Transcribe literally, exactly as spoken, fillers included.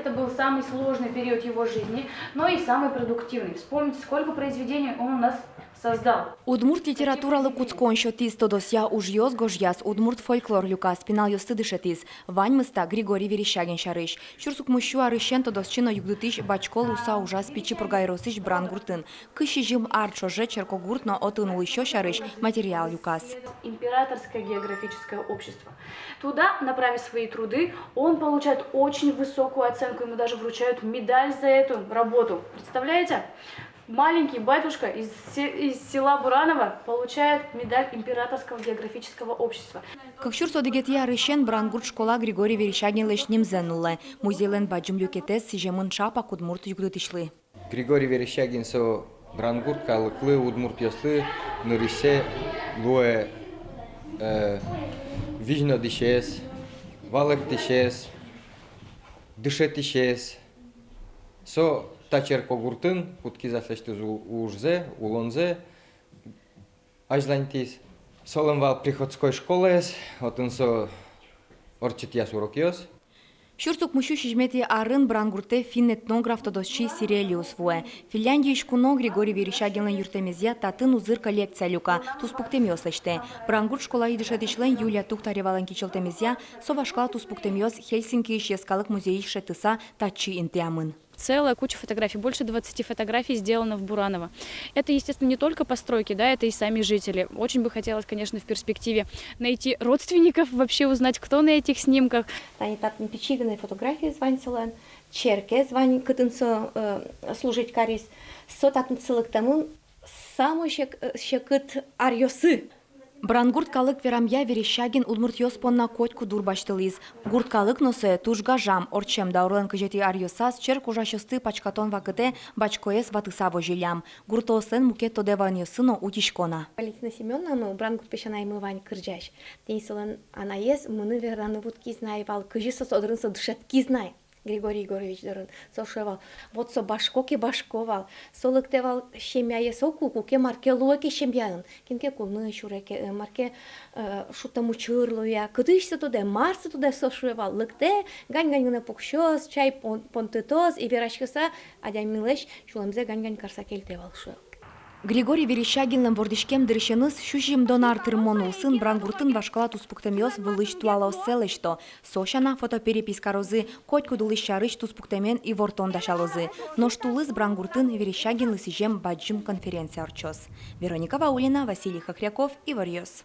Это был самый сложный период его жизни, но и самый продуктивный. Вспомните, сколько произведений он у нас создал. Удмурт литературалы кутскон сётӥз, тодосъя ужъёс гожъяз, удмурт фольклор люказ, пиналъёсты дышетӥз. Ваньмыз та Григорий Верещагин сярысь. Сюрс укмыссю арысен тодосчи но югдытӥсь бачко луыса ужаз Пичи Пурга ёросысь Брангуртын. Кызь сизьым ар ӵоже черкогурт но отын улӥсьёс сярысь материал люказ. Императорское географическое общество. Туда, направив свои труды, он получает очень высокую оценку, ему даже вручают медаль за эту работу. Представляете? Маленький батюшка из се-, из села Бураново получает медаль Императорского географического общества. Кык сюрс одӥгетӥ арысен Брангурт школа Григорий Верещагинлэсь нимзэ нуллэ. Музейлэн бадӟым люкетэз сӥземын ӵапак удмурт югдытӥсьлы. Григорий Верещагин со Брангурт калыклы, удмуртъёслы нырысьсэ луэ, э, визьнодӥсез, валэктӥсез, дышетӥсез. Со та черкогуртын кутскиз аслэсьтыз у-, ужзэ, улонзэ азьланьтӥз. Солэн вал приходской школаез, отын со ортчытъяз урокъёс. Сюрс укмыссю сизьыметӥ арын Брангуртэ финн этнограф, тодосчи Сирелиус вуэ. Финляндиысь куно Григорий Верещагинлэн юрттэмезъя татын узыр коллекция люка, туспуктэмъёс лэсьтэ. Брангурт школаысь дышетӥсьлэн Юлия Тухтаревалэн кичӧлтэмезъя, со вашкала туспуктэмъёс Хельсинкиысь йӧскалык музейысь шедьтыса татчы интыямын. Целая куча фотографий, больше двадцати фотографий сделано в Бураново. Это, естественно, не только постройки, да, это и сами жители. Очень бы хотелось, конечно, в перспективе найти родственников, вообще узнать, кто на этих снимках. Тани татын пичи гинэ фотографиез вань солэн, черкез вань, кытын со, э, служить кариз. Со татын сылыктэмын самой сек-, э, секыт аръёсы. Брангурт калык верамъя, Верещагин удмуртъёс понна котьку дур басьтылӥз. Гурт калык но сое туж гажам. Ортчем даурлэн кызетӥ аръёсаз черк ужасьёсты пачкатон вакытэ бачкоез ватыса возиллям. Гуртоослэн мукет тодэ ваёнъёссы но утисько на. Валентина Семёновна, ну, Брангурт песянаймы вань, кырӟась. Тӥни солэн анаез мыным вераны вуттӥз на ай вал, кызьы со со дорын со дышетскиз на ай. Григорий Егорович дорын. Со шуэ вал, вот со башко ке башко вал, со лыктэ вал семьяе, со ку-, куке мар ке луэ ке семьяын, кин ке кулыны сюре ке, э, мар ке, э, шудтэм учыр луэ, кытысь со тодэ, мар со тодэ, со шуэ вал, лыктэ, гань-гань гинэ пуксёз, чай пон-, понтытоз, и вераськыса адямилэсь сюлэмзэ гань-гань карса кельтэ вал, шуэ. Григорий Верещагинлэн вордӥськем дырысеныз сю сизьымдон ар тырмон улсын Брангуртын вашкала туспуктэмъёс вылысь туалаоссэ лэсьто. Со сяна, фотоперепись карозы, котькуд улӥсь сярысь туспуктэмен ивортон дасялозы. Нош тулыс Брангуртын Верещагинлы сӥзем бадӟым конференция ортчоз. Вероника Ваулина, Василий Хохряков, «Иворъёс».